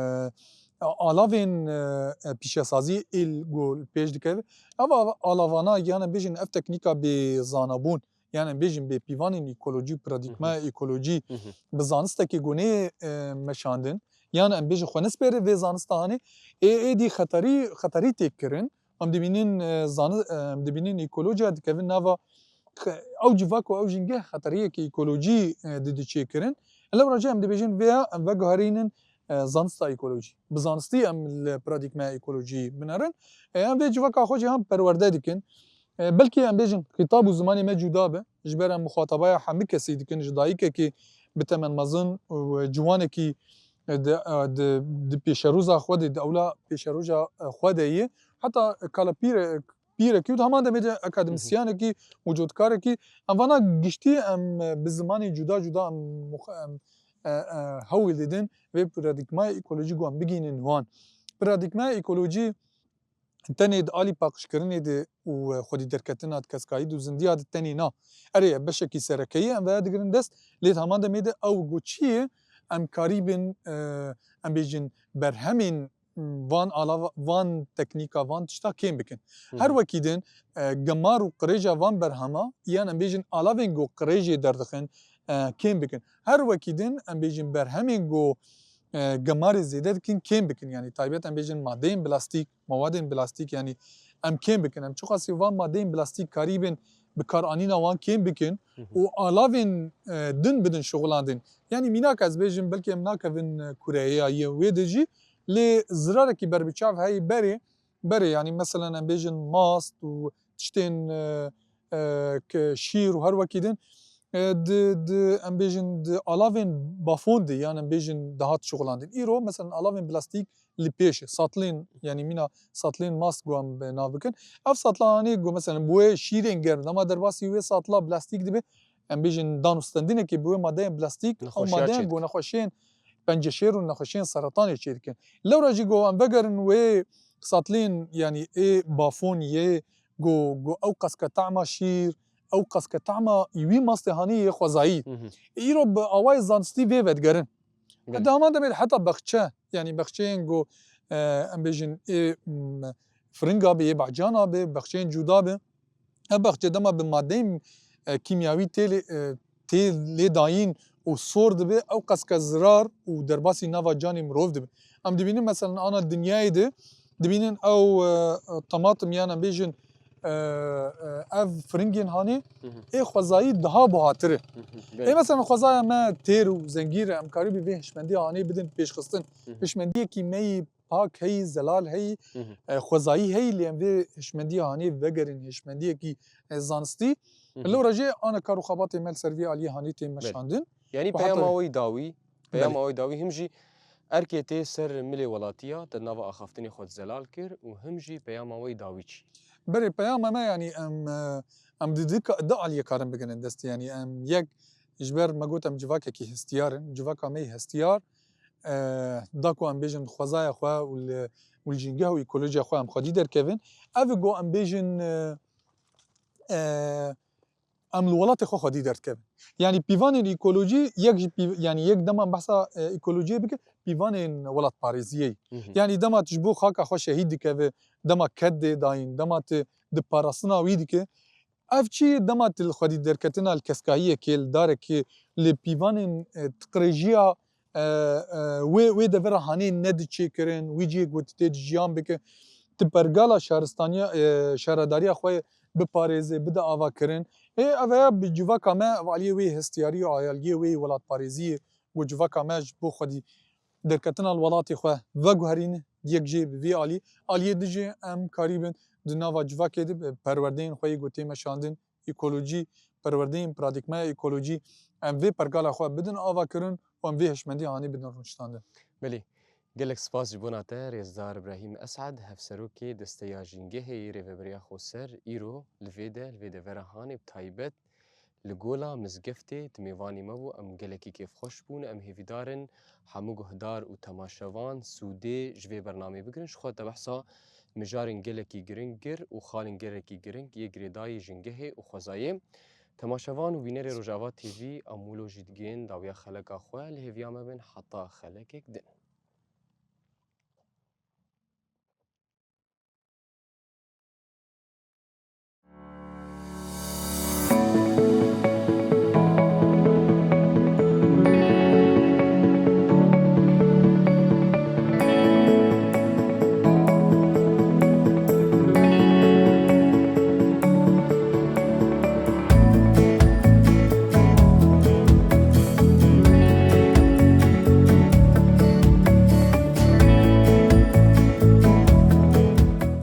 alavên, e, e, pîşesazî êl ku li pêş dikeve. Ev av-, alavana, yan em bêjin ev teknîka bê zanabûn, yan em bêjin bê pîvanên ekolojî, paradîgmaya Hı hı. ekolojî Hı hı. bi zanistekî ku nê, e, meşandin, yan em bêjin xwe nispêre vê zanista hanê, ê, êdî xeterî, xeterî têk kirin. Em dibînin, e, zani-, e, em dibînin ekolojiya dikevin nava xe-, ew civak û ew jîngeh xeteriyeke ekolojî, e, didî çêkirin. Lewra jî em dibêjin vêya em veguherînin, e, zanista ekolojî. Bi zanistî em li paradîgmaya ekolojî binerin. E, em vê civaka xwe jî hem perwerde dikin. E, belkî em bêjin xîtab û zimanê me cuda be. Ji ber em muxatabaya hemî kesî dikin, ji dayikekî bi temen mezin û ciwanekî, e, di, e, di, di pêşeroza xwe de, di ewla pêşeroja, e, xwe de ye. Heta kala pîre-, pîrekî û di heman demê de Hı hı. akademîsyenekî û cotkarekî, em vana giştî em, e, bi zimanê cuda cuda em mux-, em, e, e, hewl didin vê paradîgmaya ekolojî ku em bigihînin wan. Paradîgmaya ekolojî tenê di alî paqijkirinê de û, e, xwedî derketina di keskayî de û zindiya de tenê na. Erê, beşekî sereke ye, em veya digirin dest, lê di heman demê de ew ku çi ye, em karîbin, e, em bêjin berhemên van alava, van teknîka, van tişta kêm bikin. Her wekî din, e, gemar û qirêja van berhema, yan em bêjin alavên ku qirêjê derdixin, e, kêm bikin. Her wekî din em bêjin berhemên ku, e, gemarê zêde dikin kêm bikin. Yanî taybet em bêjin madeyên plastîk, mawadên plastîk, yanî em kêm bikin. Em çiqasî van madeyên plastîk karîbin bikaranîna wan kêm bikin û alavên, e, din bidin şixulandin. Yanî mînak ez bêjim, belkî em nakevin, e, kureyê ya yê wê de jî, lê zirarekî berbiçav heyî berê, berê, yanî meselen em bêjin mast û tiştên, e, e, ke şîr û her wekî din, e, di, di, em bêjin di alavên bafon de, yan em bêjin dihat şixulandin. Îro meselen alavên plastîk li pêş e. Satlên, yanî mîna satlên mast ku em bi nav bikin. Ev satla hanê ku meselen bi wê şîrên germ, dema derbasî wê satla plastîk dibe, em bêjin danûstendinekê bi wê madeyên plastîk, ew Nexweşiya madeyan çê ku dikin. nexweşiyên penceşêr û nexweşiyên seretanê çê dikin. Lewra jî ku em vegerin wê satlên, yanî ê bafon yê ku, ku ew qeske tahma şîr, ew qeske tahma wî mastê hanê yê xwezayî. Hı hı. Îro bi awayê zanistî vê vedigerin. Belê. Heta heman demê de heta bexçe, yanî bexçeyên ku, e, em bêjin ê, m, firinga be, yê bahcana be, bexçeyên cuda be. Ev bexçe dema bi madeyên, e, kîmyawî tê lê, e, tê lê dayîn û sor dibe, ew qeske zirar û derbasî nava canê mirov dibe. Em dibînin meselen ana dinyayê de, dibînin ew, e, e, tematim yan em bêjin, e, e, ev firingên hanê, Hı hı. ê xwezayî daha buhatir e. Hı hı. Ê Belê. meselen xwezaya me têr û zengîr e, em karîbî vê hişmendî hanê bidin pêşxistin. Hı hı. Hişmendiyekî me yî pak heyî, zelal heyî, Hı hı. e, xwezayî heyî, lê em vê hişmendî hanê vegerin, hişmendiyekî, e, zanistî. Hı hı. Lewra jî ana kar û xebatê me li ser vî aliyê hanê tê Belê. meşandin. Yanî Û heta peyama wî dawî, Belê. peyama wî dawî him jî erkê tê ser milê welatiya te nava axaftinê xwe zelal kir û him jî peyama wî dawî çi? Berê peyama me, yanî em, e, em di, di, di aliyê karin bigrin dest, yanî em yek ji ber me got em civakekî hestiyar in, civaka me yî hestiyar, e, da ku em bêjin xwezaya xwe û li, û li jîngeh û ekolojiya xwe em xwedî derkevin. Ev ku em bêjin, e, e, em li welatê xwe xwedî derdikevin. Yanî pîvanên ekolojî yek ji pîv-, yanî yek dema behsa, e, ekolojiyê bike, pîvanên welatparêziyê. Hı hı. Yanî dema tu ji bo xaka xwe şehîd dikeve, dema ked dê dayîn, dema tu di parastina wî dike. Ev çi dema tu li xwedî derketina li keskahiyekê, li darekê, li pîvanên, e, qirêjiya, e, e, wê, wê devera hanê nediçêkirin, wî cihê ku tu tê de jiyan bike, tu pergala şaristaniya, e, şaredariya xwe biparêze, bide avakirin. Ê, ev ya bi civaka me, ev aliyê wê hestiyarî û aliyê wê welatparêziyê ku civaka me ji bo xwedî derketina li welatê xwe veguherîne, yek jê bi vî alî. Aliyê din jî em karîbin di nava civakê de bi perwerdeyên xwe yê ku tê meşandin, ekolojî, perwerdeyên paradîgmaya ekolojî, em vê pergala xwe bidin avakirin û em vê hişmendî hanê bidin rûniştandin. Belê. Gelek spas ji bona te, Rêzdar Îbrahîm Esad, Hevserokê Desteya Jîngehê yê Rêveberiya Xweser, îro li vê de, li vê devera hanê bi taybet li Gola Mizgeftê tu mêvanî me bû. Em gelekî kêfxweş bûn. Em hêvîdar in hemû guhdar û temaşevan sûdê ji vê bernameyê bigirin. Ji xwe te behsa mijarên gelekî giring kir û xalên gelekî giring yê girêdayî jîngehê û xwezayê. Temaşevan û bînerê Rojava T V, em wilo jî digihên dawiya xeleka xwe. Li hêviya me bin heta xelekek din.